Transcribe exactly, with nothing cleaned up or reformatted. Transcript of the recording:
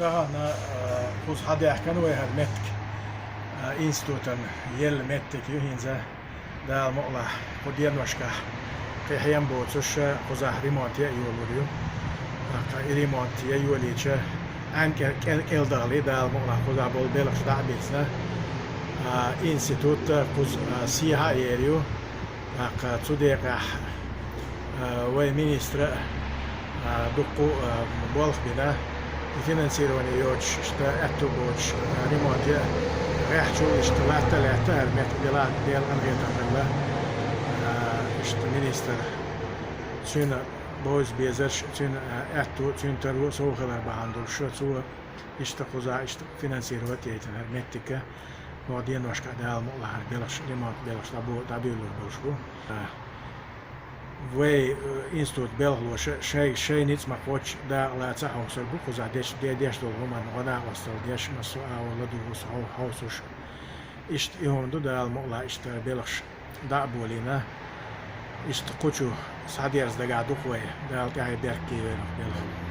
Тахана, э, кхуза хьадаьхкина вай хӀара меттиг, э, институтан елла меттиг ю хӀинца, Дала мукъалахь, кху деношкахь кхин хьем боцуш, э, кхузахь ремонт яа йолур ю. ТӀаккха и ремонт яа йолийча, Ӏаьнкъа кӀел-, кӀел-, кӀелдахале, Дала мукъалахь, кхузахь болу белхаш дӀа а бийцина, э, институт, э, кхуза, э, сехьа а ер ю. ТӀаккха цу декъехь, а, вай министра, а, дуккха, а, болх бина, и финансирование йоцуш, иштта аьтту боцуш, а, ремонт яа гӀеххьачул иштта латта а лаьтта, хӀара меттиг дела, Делан къинхетам хилла, а, иштта министр цуьнан бовза безарш, цуьнан, а, аьтту, цуьнан таро сов хилар бахьана долуш, цо иштта кхуза, иштта финансировать яйтина хӀара меттиг, кху деношкахь Дала мукъалахь хӀара белхаш, ремонт белхаш дӀабо-, дӀабуьйлур болуш бу. Вай, э, институт белхалоша шай, шайн ницкъ ма кхоччу дакъа лаца а хьовсур бу, кхузахь деш, де-, деш долу хӀуманна гӀо-накъосталла деш, массо а агӀор ладугӀуш хьов-, хьовсуш. Иштта и хӀума ду, Дала мукъалахь, иштта белхаш дӀа а болийна, иштта кху чу схьадерза дагахь ду-кх вай, Дала тӀаьхье беркате йойла белхал.